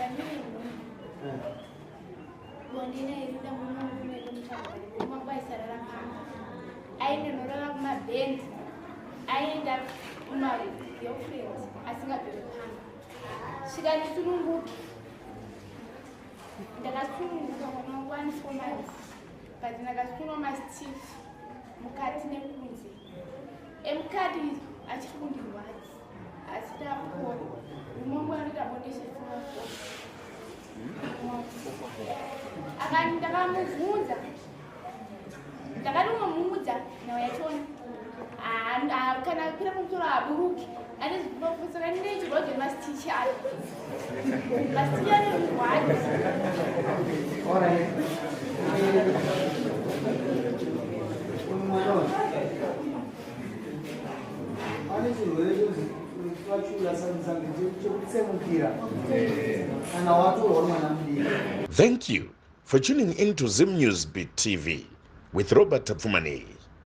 Ndandine nhumbu. Bonde ndairida murume wangu ndaitomutsvaga, murume wangu aisarara pamba, aindonorara kumabhendi, aienda kumagirlfriend, asingabviri pamba. Svika ndisununguke. Ndakasununguka, mwana wangu ane 4 months, but ndakasunwa mastitch mukati nekunze. Emukati achiri kundirwadza, asi tapora. Murume wangu anoita bonde chefumafo. Akani ndakamubvunza, ndakatomuudza nhau yachona. Kana kwira pamusoro haburuki, ane zvipfupa. Saka ndine chirwadzo nemastitch ayo, mastitch anorwadza. Alright. Mwana uyu ane chirwere chevachula sambisambi chekutsemukira kana watorwa uri mwana mudiki. Thank you for tuning in to Zim News Beat TV with Robert Tafumani.